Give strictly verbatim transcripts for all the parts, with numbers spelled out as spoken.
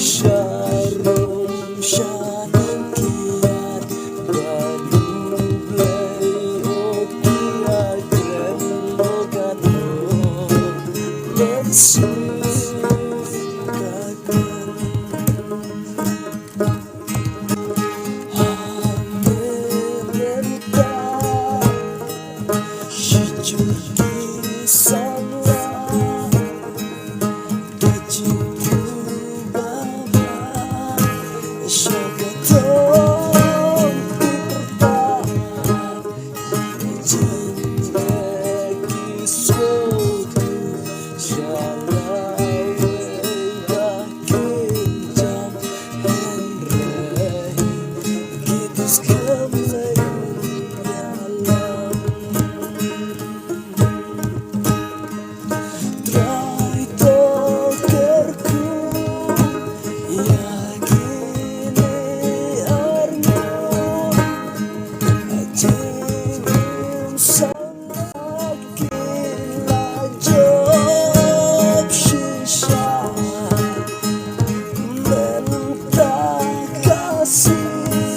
Sharum sha ki ïar bad U Blei, o ki ïar kren, o ka dor, lehse ka kren. Ha mynta shi jur ki samla, Trai to kyrkhu ïa kine arngut, jingim sangap ki la jop shisha. Mynta ka sngi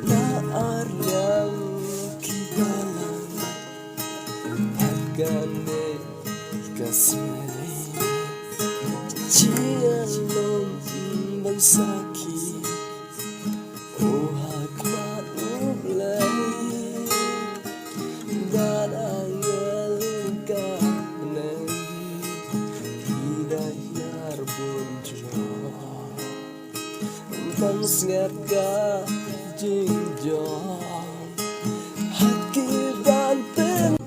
Na ar ïa ki balang, bad kane ka sngi, jia long ban sakhi, o ha khmat U Blei, bad angel ka bneng, ki da hiar bun jrong. Tang sngiat ka jingjop ha ki ban pynphong.